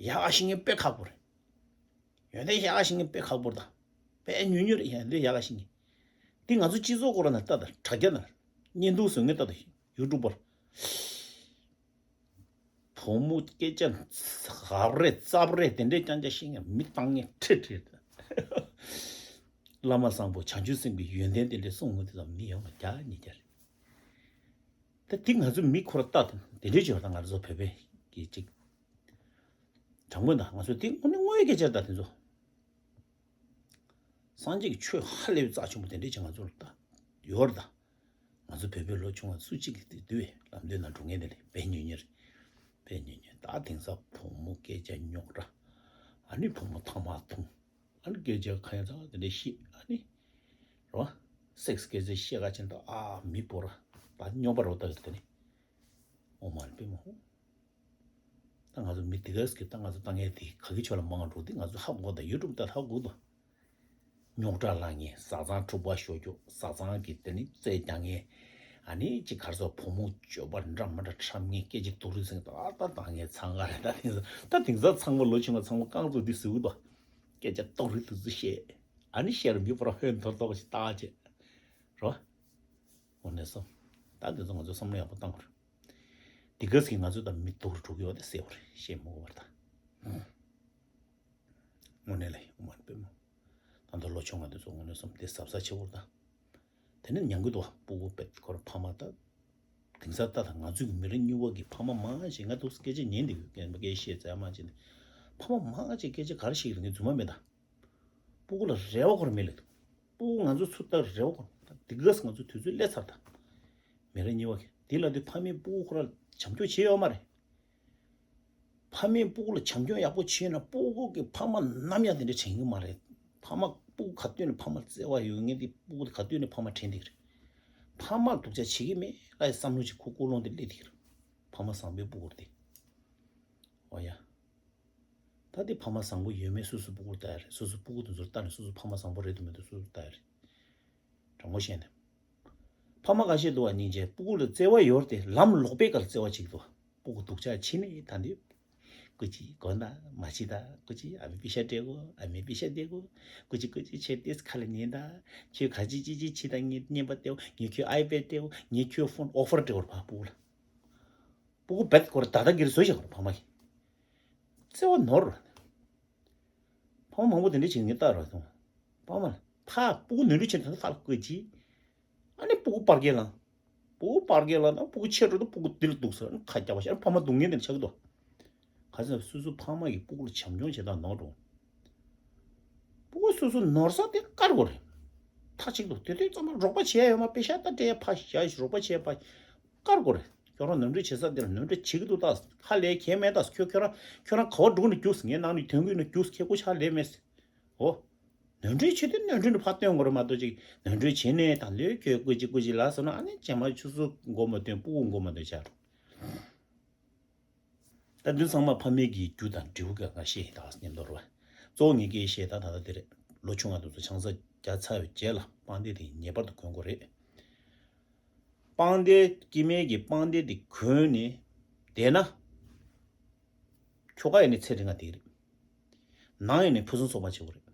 ཡག་ག་ཤེས་མཁན་དཔེ་ཁག་པོ་རེད། ཡོན་ཏན་ཡག་ག་ཤེས་མཁན་དཔེ་ཁག་པོ་རེད་ད། དཔེ་ཉུང་ཉུང་རེད། ཡོན་ཏན་ཡག་ག་ཤེས་མཁན། དེ་ང་ཚོ་སྤྱི་ཚོགས་སྐོར་ན་ལྟ་དང་དྲ་རྒྱ་ན་བརྙན་ཐུང་བཟོ་མཁན་ལྟ་དང་ཡུ་ཊུབ་པར། བུ་མོ་སྐད་ཆ་ཧབ་རེ་ཙབ་རེ་དེ་འདྲའི་རྐྱང་རྐྱང་བཤད་མཁན་མི་བཏང་མཁན་ཁྲི་ཁྲི་རེད། བླ་མ་བཟང་པོ་བྱང་ཆུབ་སེམས་ཀྱི་ཡོན་ཏན་དེ་འདྲའི་གསུང་ངོ་དེ་ཙམ་མི་ཡོང་བ་རྒྱག་ཉེ་རྒྱ་རེད། ད་དེ་ང་ཚོ་མི་ཁོ་ར་ལྟ་དང་དེ་འདྲའི་བྱོས་དང་ང་ཚོ་བོད་པའི་གི་ཅིག་དྲང་པོ་ད་ང་ཚོ་དེ་དངོས་གནས་དངོས་ཡོད་སྐད་ཆ་རེད་ད་དེ་ཚོ། སངས་རྒྱས་ཀྱི་ཆོས་ཧ་ལས་པའི་རྩ་ཆེན་པོ་དེ་འདྲས་ཅིག་ང་ཚོར་ད་ཡོད་རེད་ད། ང་ཚོ་བོད་པའི་ལོ་ཆུང་བ་སུ་གཅིག་གིས་དེ་དུས་ལམ་སྟོན་ནང་འགྲོ་མཁན་དེ་ལས་དཔེ་ཉུང་ཉུང་རེད། དཔེ་ཉུང་ཉུང་། ད་དེང་སང་བུ་མོ་སྐད་ཆ་རྙོག་དྲ། ཨ་ནི་བུ་མོ་ཐ་མག་འཐུང་། ཨ་ནི་སྐད་ཆ་ཁ་ཡ་ཚ་དེ་འདྲས་བཤད། ཨ་ནི་རོ་སེག་སི་སྐད་ཆ་བཤད་ག་ཕྱིན་ད་ཨ་མི་བོར་ད་རྙོག་པ་རོ་ད་དེ་ནི་ཨོ་མ་ལ་པེ་མ་ཧོ། ད་ང་ཚོ་མི་དེ་ག་ཟེར་གི་ད་ང་ཚོ་ལྟ་མཁན་དེ་ག་གི་ཕྱོགས་ལ་མང་འགྲོ་དེ་ང་ཚོ་ཧ་གོ་ད་ཡུ་ཊུབ་ད་ཧ་གོ་ད། རྙོག་དྲ་ལངས་མཁན། བཟའ་ཚང་འཁྲུག་པ་ཤོར་རྒྱུ། བཟའ་ཚང་གི་དེ་ནི་རྩོད་རྒྱག་མཁན། ཨ་ནི་ཅིག་གར་སོགས་བུ་མོ་སྤྱོད་པ་འདྲ་མི་འདྲ་ཁྲམ་ངན་སྐད་ཆ་སྡུག་རུས་ཟིན་ད་ད་ད་ངས་ཚང་ག་རེད། ད་དེང་སང་ད་དེང་སང་ཚང་མ་ལོ་ཆུང་བ་ཚང་མ་རྐང་བཙུགས་འདི་ཟེར་གི་འདུག་སྐད་ཆ་སྡུག་རུས་དུ་ཚུ་བཤད། ཨ་ནི་བཤད་རུ་མི་པོ་ར་ཧོན་ཐོར་ཐོར་ཞིག་བཏགས་བྱས་རོ། འོ་ནས་སོ། ད་དེ་ཚོ་ང་ཚོ་བསམ་བློ་ཡག་པོ་བཏང་དགོས་རེད། དེ་ག་ཟིག་ང་ཚོ་ད་མི་སྡུག་རུ་འགྲོ་གི་ཡོད་དེ་གསལ་བོ་རེད། བཤད་མི་དགོས་པར་ད། དངོས་གནས་ལ་ཡོང་མ་རེད་པས་མོ། ད་ལྟ་ལོ་ཆུང་བ་དེ་ཚོ་དངོས་གནས་སོམ་དེ་གཟབ་གཟབ་ཆེ་བོར་ད། དེ་ནས་ཉང་གི་འདུག་བ་སྤུ་གུ་པད་ཁོ་ར་ཕ་མ་ད། དེང་སང་ད་ད་ང་ཚོའི་མི་རེ་གཉིས་པ་གི་ཕ་མ་མང་ཞིག་ང་འདུག་སྐད་ཆ་ཉན་འདུག་སྐད་ཆ་བཤད་ཙམ་མ་བྱས་ནས། ཕ་མ་མང་ཞིག་སྐད་ཆ་ག་རེ་བཤད་ཀྱི་རེད་ངས་རྫུན་མ་མེད་ད། སྤུ་གུ་ལ་རེ་བ་ཁོ་ར་མེད་ལེ་འདུག་སྤུ་གུ་ང་ཚོ་ཚུར་ལྟ་རེ་བ་ཁོ་ར་ད་དེ་ག་ས་ང་ཚོ་དུས་ཚོད་སླེབས་ཚར་ད། མི་རེ་གཉིས་པ་གི་དེ་ལ་དུས་ཕ་མས་སྤུ་གུ་ཁོ་ར་བྱམས་སྐྱོང་བྱས་ཡོད་མ་རེད། ཕ་མས་སྤུ་གུ་ལ་བྱམས་སྐྱོང་ཡག་པོ་བྱས་ན་སྤུ་གུ་གི་ཕ་མ་ནམ་ཡང་དེ་འདྲ་དྲན་གི་མ་རེད། ཕ་མ་སྤུ་གུ་ག་དུས་ནས་ཕ་མ་བརྩེ་བ་ཡོད་ངེས་དེ་སྤུ་གུ་དེ་ག་དུས་ནས་ཕ་མ་དྲན་འདུག་རེད། ཕ་མར་སྡུག་ཅག་བྱེད་ཀྱི་མེད་ལ་བསམ་བློ་ཅིག་ཁོ་ཀུན་སློང་དེ་སླེབས་འདུག་རེད། ཕ་མ་བཟང་པོའི་སྤུ་གུ་དེ། འོ་ཡ། ད་དེ་ཕ་མ་བཟང་པོ་ཡོད་མེད་སོ་སོའི་སྤུ་གུར་ལྟ་ཡ་རེད། སོ་སོའི་སྤུ་གུ་དེ་ཚོར་ལྟ་ནས་སོ་སོ་ཕ་མ་བཟང་པོ་རེད་འདུག་མི་འདུག་སོ་སོར་ལྟ་ཡ་རེད། དྲང་པོ་བཤད་ན། ཕ་མ་ཁ་ཤས་འདུག་བ་སྙིང་རྗེ་སྤུ་གུ་ལ་བརྩེ་བ་ཡོད་དེ་ལམ་ལོག་པའི་སྐབས་བརྩེ་བ་ཅིག་འདུག་སྤུ་གུ་སྡུག་ཅག་ཕྱིན་ནས་ད་འདི། ཀུ་ཅི་གོན་ད་མ་ཕྱི་ད་ཀུ་ཅི་ཨ་མའི་པི་ཤ་སྤྲད་གོ་ཨ་མའི་པི་ཤ་སྟེར་གོ་ཀུ་ཅི་ཀུ་ཅི་ཆེ་ཏེས་ཁ་ལ་ཉན་ད། ཁྱོད་ག་ཅི་ཅི་ཅི་ཕྱི་ད་ངས་བརྙན་པ་སྟེར་གོ་ངས་ཁྱོད་ཨའི་པེ་སྟེར་གོ་ངས་ཁྱོད་ཕོན་ཨོ་ཕར་སྤྲད་གོ་ཕ་སྤུ་གུ་ལ། སྤུ་གུ་བད་སྐོར་ད་ལྟ་འགྱུར་བཟོ་བྱེད་དགོས་ཕ་མ་གིས། བརྩེ་བ་ནོར། ཕ་མ་མང་པོ་དེ་འདྲ་བྱེད་ངེས་རྟག་རོགས་སོང་། ཕ་མ་ལ་ཕ་སྤུ་གུ་ནོར་འཁྲུལ་བྱེད་ན་ཕ་ལ་བཀོད་ཅི། ཨ་ནི་སྤུ་གུ་པར་གས་ལ། སྤུ་གུ་པར་གས་ལ་ན་སྤུ་གུ་ཆེ་འགྲོ་དུས་སྤུ་གུ་དེ་ལ་སྡུག་ཟེར་ཁ་རྒྱག་པ་ཤར་ཕ་མ་སྡུག་ངན་དེ་འདྲ་ཆགས་ཀྱི་འདུག་ག་ཚོད་སོ་སོ་ཕ་མ་གིས་སྤུ་གུ་ལ་བྱམས་སྐྱོང་བྱེད་སྟངས་ནོར་འགྲོ། སྤུ་གུ་སོ་སོ་ནོར་ས་དེ་བཀར་དགོས་རེད། མཐའ་གཅིག་ཏུ་དེ་དུས་ཙམ་པ་རོགས་པ་བྱས་ཡོད་མ་པེ་ཤ་ད་སྤྲད་ཕ་ཞ་རོགས་པ་བྱས་ཕ། བཀར་དགོས་རེད། ཁྱོད་རང་ནོར་འཁྲུལ་བྱེད་ས་དེ་ལ་ནོར་འཁྲུལ་བྱེད་ཀྱི་འདུག་ད། ཧ་ལས་གལ་མེད་ད། ཁྱོད་ཁྱོད་རང་ཁྱོད་རང་ག་བ་འགྲོ་ནས་རྒྱུགས་ངའི་ནང་ནས་དོན་གྱི་ནས་རྒྱུགས་ཁྱེད་ཀོ་ཆ་ལས་མེད། འོ། ནོར་འཁྲུལ་བྱེད་དུས་ནོར་འཁྲུལ་ནས་ཕར་སྟོན་དགོས་རེད་མ་གཏོགས་ཅིག་ནོར་འཁྲུལ་བྱེད་ནས་ད་ལོས་ཁྱོད་ཀོ་ཅི་ཀོ་ཅི་ལ་སོང་ན་ཨ་ནི་རྗེས་མ་ཆུ་ཚོད་མགོ་མ་སྟོན་སྤུ་གུ་མགོ་མ་སྟོན་ཆགས། ད་འདི་ཚང་མ་ཕ་མའི་གི་རྒྱུ་དང་འབྲས་བུ་ག་ང་ཤེས་ད་སྙམ་དོར་བ། གཙོ་བོ་ངེད་ཀྱིས་ཤེས་ད་ད་ལྟ་དེ་རེད། ལོ་ཆུང་བ་དེ་ཚོ་ཆང་ས་རྒྱག་ཚར་བའི་རྗེས་ལ་པང་གདན་དེ་ངེས་པར་དུ་གོན་དགོས་རེད། པང་གདན་སྐྱེ་དམན་གྱི་པང་གདན་དེ་གོན་ནས་བསྡད་ན། ཁྱོ་ག་ཡིན་ནས་ཚེ་རིང་ང་བསྡད་རེད། ནང་ཡིན་ནས་ཕུན་སུམ་ཚོགས་པ་བྱེད་དགོས་རེད།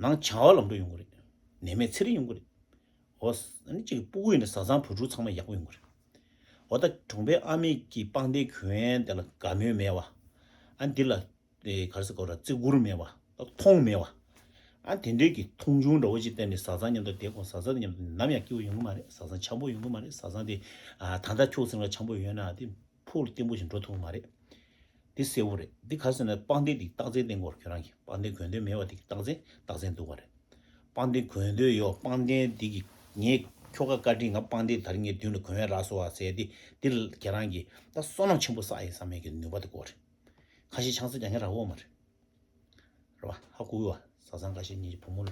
ནང་བྱ་བ་ལམ་འགྲོ་ཡོང་གི་རེད། ནད་མེད་ཚེ་རིང་ཡོང་གི་རེད། འོ། ཨ་ནི་གཅིག་སྤུ་གུ་ཡིན་ན་བཟའ་ཚང་བུ་ཕྲུག་ཚང་མ་ཡག་པོ་ཡོང་གི་རེད། འོ་ད་གྲོང་པའི་ཨ་མས་ཀྱི་པང་གདན་གྱོན་ཡན་དེ་ལ་དགའ་མོས་མེད་བ། ཨ་འདི་ལ་དེ་ག་རེ་ཟེར་དགོས་ར་བརྩི་བཀུར་མེད་བ། མཐོང་མེད་བ། ཨ་དེ་འདྲའི་གི་མཐོང་ཆུང་འདྲ་བོ་ཅིག་བསྟན་ནས་བཟའ་ཚང་མཉམ་དུ་བསྡད་དགོས། བཟའ་ཚང་མཉམ་དུ་ནམ་ཡང་སྐྱིད་པོ་ཡོང་གི་མ་རེད། བཟའ་ཚང་འཆམ་པོ་ཡོང་གི་མ་རེད། བཟའ་ཚང་དེ་ཨ་ད་ལྟ་ཁྱོད་ཚང་ལ་འཆམ་པོ་ཡོད་ན་དེ། ཕུགས་ལ་བརྟན་པོ་ཞིག་འགྲོ་ཐུབ་མ་རེད། འདི་གསལ་བོ་རེད། འདི་ག་ཟེར་ན་པང་གདན་འདི་རྟགས་མཚན་བསྟན་དགོས་རེད། ཁྱོད་རང་གིས་པང་གདན་གོན་འདོད་མེད་པ་འདི་རྟགས་མཚན་རྟགས་མཚན་འདུག་པ་རེད། པང་གདན་གོན་འདོད་ཡོད། པང་གདན་འདི་གི་ངས་ཁྱོ་ག་བཀའ་དྲིན་ང་པང་གདན་དར་ངའི་མདུན་ལ་གོན་ཡ་རག་སོང་བ་ཟེར་འདི་འདི་ལ་ཁྱེད་རང་གིས་ད་བསོད་ནམས་ཆེན་པོ་བསགས་ཡིན་བསམ་ཡས་ཀྱི་ནུས་པ་འདི་དགོས་རེད། ཁ་ཤས་ཆང་ས་རྒྱག་མཁན་རག་གི་ཡོད་མ་རེད། རེད་བ། ཧ་གོ་གི་བ། བཟའ་ཚང་ཁ་ཤས་གཉིས་ཀྱི་བུ་མོ་ལ་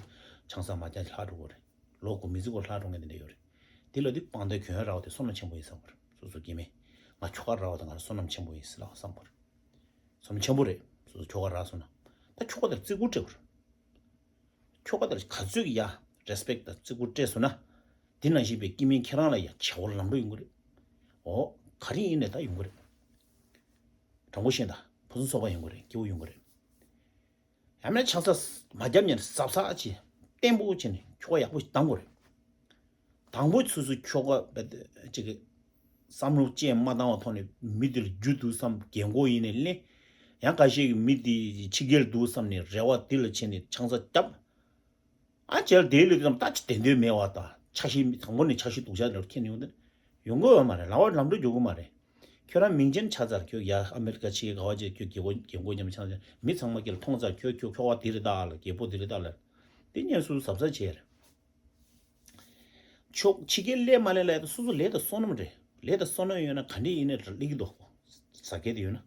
ཆང་ས་མ་རྒྱག་ལྷག་འགྲོ་གི་རེད། ལོ་དགུ་མི་ཚེ་སྐོར་ལྷག་འགྲོ་མཁན་དེ་འདྲ་ཡོད་རེད། དེ་ལ་དེ་པང་གདན་གྱོན་རག་པ་དེ་བསོད་ནམས་ཆེན་པོ་ཡིན་བསམ་གི་རེད། སོ་སོ་སྐྱེ་དམན། ང་ཁྱོ་ག་རག་པ་དེ་ང་ལ་བསོད་ནམས་ཆེན་པོ་ཡིན་ཟེར་ལབ་བསམ་གི་རེད། བསོད་ནམས་ཆེན་པོ་རེད། སོ་སོ་ཁྱོ་ག་རག་སོང་ན། ད་ཁྱོ་ག་དེར་བརྩི་བཀུར་སྤྲད་དགོས་རེད། ཁྱོ་ག་དེར་ག་ཚོད་ཀྱི་ཡ་རེ་སི་པེག་དང་བརྩི་བཀུར་སྤྲད་སོང་ན། དེ་ནང་བཞིན་པའི་སྐྱེ་དམན་ཁྱེད་རང་ལ་ཡ་བྱ་བ་ལམ་འགྲོ་ཡོང་གི་རེད། འོ། ག་རེ་ཡིན་ནས་ད་ཡོང་གི་རེད། དྲང་པོ་བཤད་ན་ད་ཕུན་སུམ་ཚོགས་པ་ཡོང་གི་རེད། སྐྱིད་པོ་ཡོང་གི་རེད། ཡང་མིན་ཆང་ས་མ་བརྒྱབ་ཉན་གཟབ་གཟབ་བྱས་བརྟན་པོ་བྱས་ནས་ཁྱོ་ག་ཡག་པོ་ཞིག་བཏང་དགོས་རེད། དང་པོ་སོ་སོ་ཁྱོ་ག་བས་ཅིག་གི་བསམ་བློ་ཅན་མ་བཏང་བ་ཐོག་ནས་མི་དེ་ལ་རྒྱུ་འདུག་བསམ་རྒན་གོག་ཡིན་ནའི་ལེན། ཡང་ཁ་ཤས་ཀྱི་མི་དེ་ཕྱི་རྒྱལ་འདུག་བསམ་ནས་རེ་བ་དེ་ལ་བྱས་ནས་ཆང་ས་བརྒྱབ། ཨ་ཅེ་ལ་དེའི་ལུས་དམ་ལྟ་ཅི་བདེ་འདོད་མེད་བ་དང་ཆ་ཤས་མི་དང་པོ་ནས་ཆ་ཤས་སྡུག་ཅག་ལ་ཁྱེར་ནས་ཡོང་དུས་ཡོང་གི་ཡོད་མ་རེད། ལམ་བར་ལམ་འགྲོ་རྒྱུག་གི་མ་རེད། ཁྱོད་རང་མིང་ཅན་ཆགས་ཚར། ཁྱོད་ཡ་ཨ་མེ་རི་ཀ་ཕྱི་རྒྱལ་ག་བ་ཅིག་ཁྱོད་རྒྱལ་སྒོ་རྒྱལ་སྒོ་མཉམ་ཆགས་ཚར། མི་ཚང་མ་ཁྱེད་ལ་མཐོང་ཚར། ཁྱོད་ཁྱོད་ཁྱོ་ག་དེ་རེད་ད་ལ་རྒད་པོ་དེ་རེད་ད་ལ། དེ་ཉན་སུ་གཟབ་གཟབ་བྱས་རེད། ཕྱོགས་ཕྱི་རྒྱལ་སླེབས་མ་སླེབས་ལ་ཡ་ད་སོ་སོ་ལས་དང་བསོད་ནམས་རེད། ལས་དང་བསོད་ནམས་ཡོད་ན་ག་འདྲས་ཡིན་ནའི་སླེབས་ཀྱི་འདུག་ཟ་སྐལ་དེ་ཡོད་ན།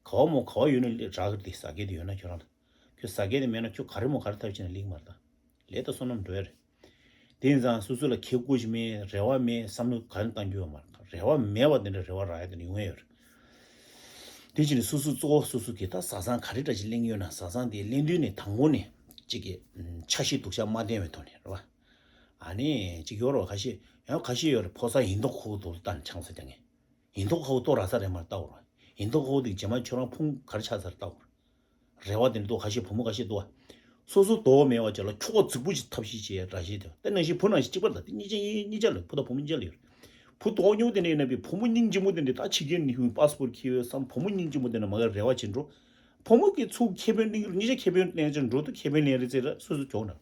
ག་བ་མོ་ག་བ་ཡོད་ན་སླེབས་རག་གི་རེད། ཟ་སྐལ་དེ་ཡོད་ན་ཁྱོད་རང་ལ། ཁྱོད་ཟ་སྐལ་དེ་མེད་ན་ཁྱོད་ག་རེ་མོ་ག་རེ་ཐབས་བྱས་ན་སླེབས་ཀྱི་མ་རེད་ད། ལས་དང་བསོད་ནམས་འགྲོ་ཡ་རེད། དེ་ཡིན་ཙང་སོ་སོ་ལ་ཁེ་ཀོ་ཞིག་མེད། རེ་བ་མེད། བསམ་བློ་ག་རེ་བཏང་རྒྱུ་ཡོད་མ་རེད། རེ་བ་མེད་པ་དེ་འདྲ་རེ་བ་རག་ཡ་དེ་འདྲ་ཡོང་ཡ་ཡོད་རེད། དེ་བྱས་ནས་སོ་སོ་གཙོ་བོ་སོ་སོ་གིས་ད་བཟའ་ཚང་ག་རེ་འདྲ་ཞིག་ལེན་ཡོད་ན་བཟའ་ཚང་དེ་ལེན་དུས་ནས་དང་པོ་ནས་གཅིག་གི་ཆ་ཤས་སྡུག་ཅག་མ་བསྟན་པའི་ཐོག་ནས་རེད་བ། ཨ་ནི་གཅིག་ཡོད་རོ། ཁ་ཤས་ཡང་ཁ་ཤས་ཡོད་རེད། ཕོ་གསར་ཡིན་མདོག་ཁ་པོ་དེ་ལ་ལྟ་ནས་ཆང་ས་རྒྱག་མཁན། ཡིན་མདོག་ཁ་པོ་ལྟོ་རག་ས་རེད་མར་ལྟ་འོ་ར། ཡིན་མདོག་ཁ་པོ་དེ་རྗེས་མ་ཁྱོད་རང་ཕུང་ག་རེ་ཆགས་ས་རེད་ལྟ་འོ་ར། རེ་བ་དེ་འདྲ་འདུག་ཁ་ཤས་བུ་མོ་ཁ་ཤས་འདུག་བ། སོ་སོ་དོ་མེད་པ་ཅིག་ལ་ཁྱོ་ག་རྫིག་པོ་ཅིག་ཐབས་ཤེས་བྱེད་ཡ་འདྲ་ཤེས་དེ། དེ་ནང་བཞིན་བུ་ནང་བཞིན་གཅིག་པ་ལ་དེ་གཉིས་ཆ་གཉིས་གཉིས་ཆ་ལ། བུ་དང་བུ་མོ་གཉིས་ཆ་ལ་ཡོད་རེད། བུ་དོ་ཉུང་དེ་འདྲ་ཡིན་ན་བུ་མོ་སྙིང་རྗེ་མོ་དེ་འདྲ་ད་ཕྱི་རྒྱལ་ནས་ཡོང་པ་སི་པོར་ཁྱེར་ཡོད་བསམ། བུ་མོ་སྙིང་རྗེ་མོ་དེ་འདྲ་མ་ག་རེ་བ་བྱེད་འགྲོ། བུ་མོ་གི་ཚུགས་ཁེ་ཕན་གླེང་གི་རེད། གཉིས་ཆ་ཁེ་ཕན་གླེང་ཅིག་འགྲོ་དུས་ཁེ་ཕན་གླེང་རེད་ཟེར་ར། སོ་སོ་གྱོང་ན།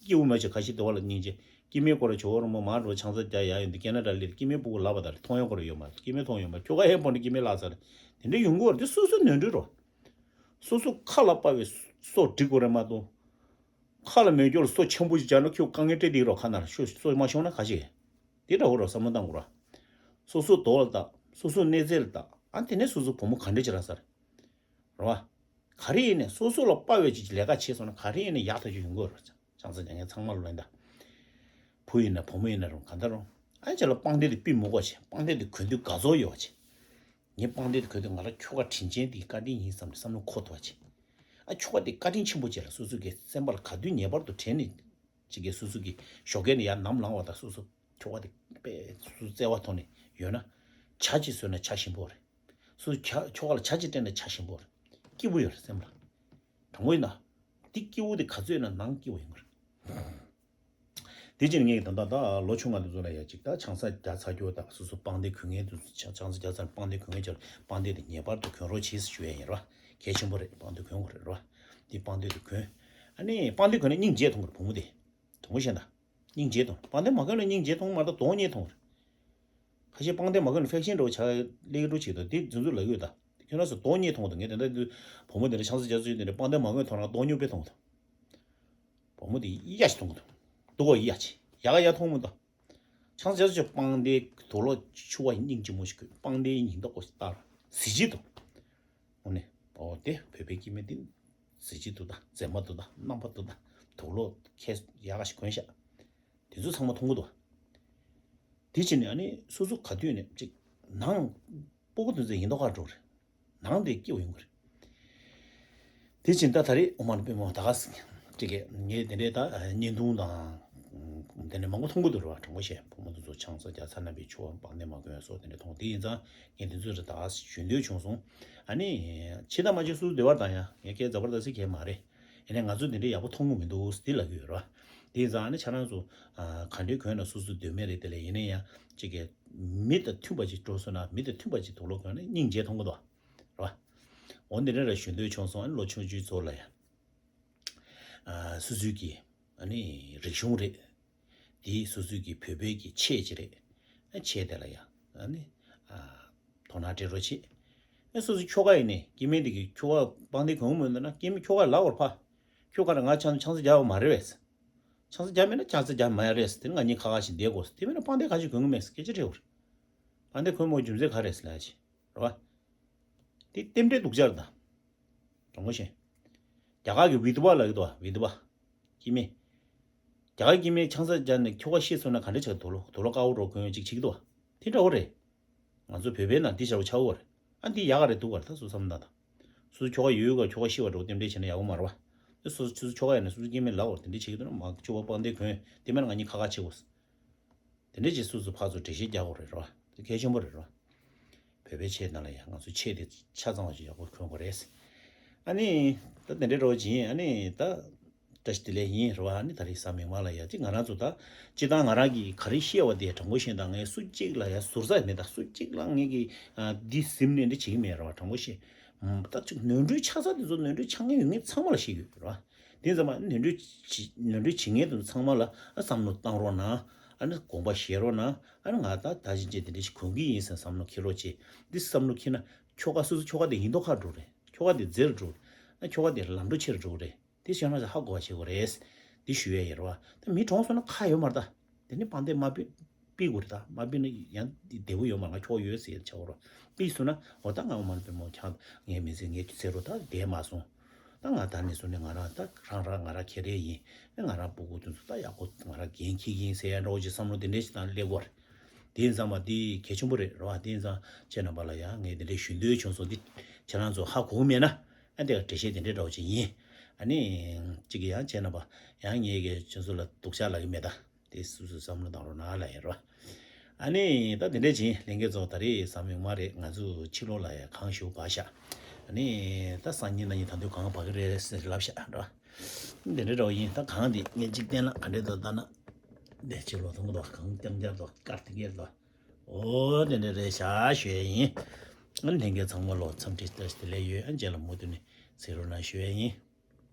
སྐྱེ་བོ་མ་ཆེ་ཁ་ཤས་དེ་བ་ལ་སྙིང་རྗེ། སྐྱེ་དམན་སྐོར་ལ་ཇོ་བོ་རིན་པོ་མར་འགྲོ་ཆང་ས་རྒྱག་ཡ་ཡོད་འདི་སྐད་ན་འདྲ་ལེ། སྐྱེ་དམན་སྤུ་གུ་ལབ་པ་དང་མཐོང་ཡོང་སྐོར་ཡོད་མ་རེད། སྐྱེ་དམན་མཐོང་ཡོད་མ་རེད། ཁྱོ་ག་ཧེ་ཕོ་ནི་སྐྱེ་དམན་ལག་ས་རེད། དེ་འདྲ་ཡོང་གི་བར་དུ་སོ་སོ་ནོར་འཁྲུལ་རོ། སོ་སོ་ཁ་ལ་དཔའ་བའི་སོ་འགྲིག་དགོས་རེད་མ་གཏོགས། ཁ་ལ་མེ་སྒྱོགས་ལ་སོ་ཆེན་པོ་ཞིག་སྦྱར་ན་ཁྱོད་དཀའ་ངལ་སྤྲད་དེ་ཡིན་རོ། ཁ་ན་ལ་ཤོ་སོ་མ་ཤོང་ན་ག་ཞིག་དེ་འདྲ་འོ་རོ། བསམ་བློ་བཏང་དགོས་རོ། སོ་སོ་དོ་ལ་ལྟ། སོ་སོ་གནས་ཚད་ལ་ལྟ། ཨ་དེ་ནས་སོ་སོ་བུ་མོ་ག་འདྲ་ཅིག་རག་ས་རེད། རེད་བ། ག་རེ་ཡིན་ནས་སོ་སོ་ལ་དཔའ་བའི་ཅིག་ལས་ཀ་བྱས་སོང་ན་ག་རེ་ཡིན་ནས་ཡག་ཐག་ཆོད་ཡོང་གི་ཡོད་རེད། ཆང་ས་རྒྱག་མཁན་ཚང་མ་ལ་ལན་ད། བུ་ཡིན་ན་བུ་མོ་ཡིན་ན་རུང་ག་འདྲ་རུང་། ཨ་ཅག་ལ་པང་གདན་དེ་ཕུད་མི་དགོས་བྱས། པང་གདན་དེ་གོན་དུས་དགའ་ཚོར་ཡོད་བྱས། ངས་པང་གདན་དེ་གོན་དུས་ང་ལ་ཁྱོ་ག་དྲིན་ཅན་དེའི་བཀའ་དྲིན་ཡིན་བསམ་ནས་བསམ་བློ་འཁོར་ཐུབ་བ་བྱས། ཨ་ཁྱོ་ག་དེ་བཀའ་དྲིན་ཆེན་པོ་བྱས་ལ་སོ་སོ་གི་སེམས་པ་ལ་ག་དུས་ངེས་པར་དུ་དྲན་ནས། ཅིག་གིས་སོ་སོ་གི་ཞོགས་ཀས་ནས་ཡར་ནམ་ལངས་པ་དང་སོ་སོ་ཁྱོ་ག་དེ་དཔེ་སོ་སོ་བརྩེ་བ་ཐོག་ནས་ཡོད་ན། ཇ་ཅིག་ཟོས་ན་ཇ་ཞིམ་པོ་རེད། སོ་སོ་ཇ་ཁྱོ་ག་ལ་ཇ་ཅིག་སྤྲད་ན་ཇ་ཞིམ་པོ་རེད། སྐྱིད་པོ་ཡོད་རེད་སེམས་ལ། དྲང་པོ་ཡིན་ན། འདི་སྐྱིད་པོ་དེ་ག་ཚོད་ཡིན་ན་ནང་སྐྱིད་པོ་ཡོང་གི་རེད། དེ་ཕྱིར་ངས་ད་ལྟ་ད་ལོ་ཆུང་བ་འདི་ཚོ་ལ་ཡ་ཅིག་ད་ཆང་ས་རྒྱག་ཚར་རྒྱུ་དང་སོ་སོ་པང་གདན་གོན་མཁན་དེ་ཚོ་ཆང་ཆང་ས་རྒྱག་ཚར་པང་གདན་གོན་མཁན་ཚོར་པང་གདན་དེ་ངེས་པར་དུ་གོན་རོགས་བྱེད་ཟེར་ཞུ་ཡ་ཡིན་ར། གལ་ཆེན་པོ་རེད། པང་གདན་གོན་དགོས་རེད་ར། དེ་པང་གདན་དེ་གོན། ཨ་ནི་པང་གདན་གོན་ན་སྙིང་རྗེ་མཐོང་གི་རེད་བུ་མོ་དེ། དྲང་པོ་བཤད་ན། སྙིང་རྗེ་མཐོང་། པང་གདན་མ་གོན་ན་སྙིང་རྗེ་མཐོང་མ་གཏོགས་གདོང་ཉེས་མཐོང་གི་རེད། ཁ་ཤས་པང་གདན་མ་གོན་ན་ཕེག་ཤིན་འདྲ་བོ་ཆགས་ལེགས་འགྲོ་བྱེད་དོ། དེ་རྫུན་རྫུན་ལབ་ཡོད་ད། ཁྱོད་རང་ཚོ་གདོང་ཉེས་མཐོང་གི་འདུག་ངས་དེ་འདྲ་དུས་བུ་མོ་དེ་འདྲ་ཆང་ས་རྒྱག་ཚུལ་དེ་འདྲ་པང་གདན་མ་གོན་མཐོང་ན་གདོང་ཉེས་པོ་མཐོང་གི་འདུག་བུ་མོ་དེ་གཡའ་ཞིག་མཐོང་གི་འདུག་སྡུག་གོ་གཡའ་ཆེ། ཡག་ག་ཡག་མཐོང་མི་འདུག་ཆང་ས་རྒྱག་ཚུལ་པང་གདན་དུག་ལོག་ཕྱུ་པ་སྙིང་རྗེ་མོ་ཞིག་གོན། པང་གདན་ཉིན་ཐོ་ཀོ་ཞིག་བཏགས་ར་གཟི་བརྗིད་འདུག་འོ་ནི། འོ་དེ་བོད་པའི་སྐྱེ་དམན་དེ་གཟི་བརྗིད་འདུག་ད། མཛེས་མ་འདུག་ད། རྣམ་པ་འདུག་ད། དུག་ལོག་ཁྱེར་ཡག་ག་ཞིག་གོན་ཤག་དེ་ཚོ་ཚང་མ་མཐོང་གི་འདུག་དེ་ཕྱིར་ནས་ཨ་ནི་སོ་སོ་ག་དུས་ནས་ཅིག་ནང་སྤུ་གུ་དེ་ཚོ་ཡིན་མདོག་ཁ་འགྲོ་རེད། ནང་དེ་སྐྱིད་པོ་ཡོང་གི་རེད། དེ་ཕྱིར་ད་ད་རེས་ཨོ་མ་ལ་པདྨོ་ད་ག་ཅིག་གི་ངས་དེ་འདྲའི་ད་བརྙན་ཐུང་དང་དེ་འདྲ་མང་པོ་མཐོང་གི་འདུག་རེད་བ། དྲང་པོ་བཤད། བུ་མོ་དེ་ཚོ་ཆང་ས་རྒྱག་ཚར་རྣམ་པའི་ཕྱུ་པ་པང་གདན་མ་གོན་སོགས་དེ་འདྲ་མཐོང་། དེ་ཡིན་ཙང་ངས་དེ་ཚོ་རེ་ད་ག་ཞུ་འདོད་བྱུང་སོང་། ཨ་ནི་ཕྱི་ད་མ་ཕྱི་སུ་བདེ་བར་དང་ཡང་ངས་སྐད་འཛབ་པར་ད་སེ་གས་མ་རེད། ཡིན་ནའི་ང་ཚོ་འདི་འདྲའི་ཡག་པོ་མཐོང་གི་མི་འདུག་འདི་ལབ་ཀྱི་ཡོད་རེད་བ། དེ་ཡིན་ཙང་ཨ་ནི་ཁྱེད་རང་ཚོ་ཨ་ག་འདྲའི་གོན་ན་སོ་སོ་འདོད་མེད་རེད། དེ་ལས་ཡིན་ན་ཡང་ཅིག་གི་མི་དང་མཐུན་པ་ཅིག་འགྲོ་སོང་ན་མི་དང་མཐུན་པ་ཅིག་དུག་ལོག་གོན་ན་སྙིང་རྗེ་མཐོང་གི་འདུག་རེད་བ། འོ་འདི་འདྲ་རེ་ཞུ་འདོད་བྱུང་སོང་། ཨ་ནི་ལོ་ཆུང་ཆུང་ཚོ་ལ་ཡང་ཨ་སོ་སོའི་གི་ཨ་ནི་རིག་གཞུང་རེད། དེ་སོ་སོའི་གི་བོད་པའི་གི་ཆས་ཅིག་རེད། ཨ་ཆས་དེ་ལ་ཡང་ཨ་ནི་ཨ་དོ་སྣང་སྤྲད་རོགས་བྱེད། ཨ་སོ་སོའི་ཁྱོ་ག་ཡིན་ནའི་སྐྱེ་དམན་དེ་གི་ཁྱོ་ག་པང་གདན་གོན་གི་མི་འདུག་ན་སྐྱེ་དམན་ཁྱོ་ག་ལབ་དགོས་རེད་ཕ། ཁྱོ་ག་ར་ང་ཆང་ཆང་ས་རྒྱག་པ་མ་རེད་བས། ཆང་ས་རྒྱག་མེད་ན་ཆང་ས་རྒྱག་མ་ཡ་རེད། དེ་ནི་ང་གཉིས་ཁ་ཁ་ཞིག་བསྡད་དགོས། དེ་མིན་ན་པང་གདན་ག་ཞིག་གོན་གི་མེད། སྐད་ཆ་དྲིས་པ་རེད། པང་གདན་གོན་མ་དགོས་རྒྱུ་མཚན་ག་རེད་ཟེར་ལབ་ཡ་ཅིག་རེད་བ། དེ་རྟེན་འབྲེལ་སྡུག་ཅག་རེད་ད། དྲང་པོ་བཤད། རྒྱ་གར་གི་བི་དྷུ་བ་ལབ་ཀྱི་འདུག་བ། བི་དྷུ་བ། སྐྱེ་དམན། རྒྱ་གར་སྐྱེ་དམན་ཆང་ས་རྒྱག་ནས་ཁྱོ་ག་ཤི་སོང་ན་ག་འདྲ་ཆགས། དུག་ལོག་དུག་ལོག་དཀར་པོ་འདྲ་བོ་གོན་ཅིག་བྱེད་ཀྱི་འདུག་བ། དེ་འདྲ་བོ་རེད། ང་ཚོ་བོད་པའི་ནང་འདི་བྱ་བ་ཆགས་ཡོད་རེད། ཨ་འདི་ཡག་ག་རེད་སྡུག་ག་རེད་ད་སོ་བསམ་བློ་བཏང་དང་། སོ་སོ་ཁྱོ་ག་ཡོད་ཡོད་ག་ཁྱོ་ག་ཤི་བ་འདྲ་བོ་རྟེན་འབྲེལ་བྱས་ན་ཡག་པོ་མ་རེད་བ། དེ་སོ་སོ་སོ་སོ་ཁྱོ་ག་ཡིན་ན་སོ་སོ་སྐྱེ་དམན་ལབ་དགོས་རེད། དེ་འདྲ་བྱེད་ཀྱི་འདུག་ན་མ་ཁྱོ་ག་པང་གདན་གོན། དེ་མིན་ན་ང་གཉིས་ཁ་ཁ་བྱེད་དགོས། དེ་འདྲ་ཅིག་སོ་སོ་ཕར་ཚུར་འགྲེལ་བཤད་རྒྱག་དགོས་རེད་རོ། དེ་གལ་ཆེན་པོ་རེད་རོ། བོད་པའི་ཆས་ནང་ལ་ཡང་ང་ཚོ་ཆས་དེ་ཆ་ཚང་བ་ཞིག་ཡག་པོ་གོན་དགོས་རེད། ཨ་ནི། ད་དེ་འདྲའི་རོ་ཅིག་ཡིན། ཨ་ནི་ད། བཀྲ་ཤིས་བདེ་ལེགས་ཡིན་རོ། ཨ་ནི་ད་རེས་གཟའ་མིག་དམར་ལ་ཡ་ཅིག་ང་རང་ཚོ་ད། སྤྱིར་བཏང་ང་རང་གིས་ག་རེ་བཤད་པ་དེ་དྲང་པོ་བཤད་ན་ད་ངས་སུ་གཅིག་ལ་ཡ་ཟུར་ཟ་མེད། ད་སུ་གཅིག་ལ་ངས་ཀྱི། འདི་ཟིན་ནས་འདི་བྱེད་ཀྱི་མེད་རོ། དྲང་པོ་བཤད། ད་ཅིག་ནོར་འཁྲུལ་ཆགས་ས་དེ་ཚོ་ནོར་འཁྲུལ་ཆགས་མཁན་ཡོད་མཁན་ཚང་མ་ལ་བཤད་ཀྱི་ཡོད་རོ། དེ་ཙམ་མ་ནོར་འཁྲུལ་བྱེད་ནོར་འཁྲུལ་བྱེད་མཁན་དེ་ཚོ་ཚང་མ་ལ་ཨ་བསམ་བློ་བཏང་རོགས་གནང་། ཨ་ནི་དགོངས་པ་བཞེས་རོགས་གནང་། ཨ་ནི་ང་ད་ད་ཕྱིན་ཆད་དེ་འདྲ་ཞིག་གོན་གྱི་ཡིན་ཟེར་བསམ་བློ་འཁྱེར་རོགས་བྱེད། འདི་བསམ་བློ་འཁྱེར་ན་ཁྱོ་ག་སོ་སོ་ཁྱོ་ག་དེ་ཡིན་མདོག་ཁ་འགྲོ་རེད། ཁྱོ་ག་དེ་མཛེས་རུ་འགྲོ་རེད། ཨ་ཁྱོ་ག་དེ་ལམ་འགྲོ་ཆེ་རུ་འགྲོ་རེད། དེ་བྱས་ན་ཧ་གོ་བ་བྱེད་དགོས་རེད། འདི་ཞུ་ཡས་ཡིན་རོ། ད་མི་གྲོངས་སོང་ན་ཁ་ཡོད་མ་རེད་ད། དེ་ནི་པང་གདན་མ་ཕུད། ཕུད་དགོས་རེད་ད། མ་ཕུད་ན་ཡང་བདེ་པོ་ཡོད་མ་རེད། ང་ཁྱོ་ག་ཡོད་ཟེར་ཆགས་རོ། ཕུད་སོང་ན་འོ་ད་ང་མ་ལ་པདྨོ་ཁྱོད་ངའི་མི་ཚེ་ངའི་ཚེ་རོ་ད་བསྡད་མ་སོང་། ད་ང་ད་ནས་བཟུང་ནས་ང་རང་ད་རང་རང་ང་རང་ཁེ་རེ་ཡིན། ཨེ་ང་རང་སྤུ་གུ་དེ་ཚོ་ད་ཡག་པོ་ང་རང་འགན་འཁྱེར་གྱི་ཡིན་ཟེར་ཡ་འདྲ་བོ་ཅིག་བསམ་བློ་དེ་འདྲ་ཞིག་བཏང་སླེབས་དགོས་རེད། དེ་ཡིན་ཙང་མ་དེ་གལ་ཆེན་པོ་རེད་རོ། དེ་ཡིན་ཙང་ཁྱེད་རྣམ་པ་ལ་ཡང་ངས་དེ་འདྲ་ཞུ་འདོད་བྱུང་སོང་། འདི་ཁྱེད་རང་ཚོ་ཧ་གོ་གི་མེད་ན་ཨ་འདི་འགྲེལ་བཤད་དེ་འདྲ་འདྲ་བོ་ཅིག་ཡིན། ཨ་ནི་གཅིག་གིས་ཡང་ཁྱེད་རྣམ་པ་ཡང་ངས་ཀྱི་ཁྱེད་ཚོ་ལ་སྡུག་ཅག་ལབ་ཀྱི་མེད་ད། དེ་སུ་སུ་བསམ་བློ་བཏང་རོགས་གནང་ལབ་ཡིན་རོ། ཨ་ནི་ད་དེ་འདྲས་བྱིན་ལྷན་རྒྱས་ཚོ། ད་རེས་ཟམ་ཡོང་མ་རེད། ང་ཚོ་ཕྱི་ལོགས་ལ་ཡ་གངས་ཞེ་པོ་བབས་ཤག་ཨ་ནི་ད་སང་ཉིན་གནངས་ཉིན་ད་དུང་གངས་བབས་ཀྱི་རེད་ཟེར་ལབ་ཤག་རོ། དེ་འདྲས་འདྲ་བོ་ཡིན། ད་གངས་འདི་ངས་འཇིག་རྟེན་ལ་ག་འདྲས་འདུག་ལྟ་ན། འདི་ཕྱི་ལོགས་མཐོང་གི་འདུག་གངས་རྐྱང་རྐྱང་འདུག་དཀར་ཐིང་ངེ་འདུག་འོ་དེ་འདྲས་རེད་ཤག་ཞུ་ཡ་ཡིན། ཨ་ནི་ལྷན་རྒྱས་ཚང་མ་ལོ་འཚམས་འདྲི་བཀྲ་ཤིས་བདེ་ལེགས་ཡོད། ཨ་ནི་རྗེས་ལ་མུ་མཐུད་ནས་གཟིགས་རོགས་གནང་ཞུ་ཡ་ཡིན།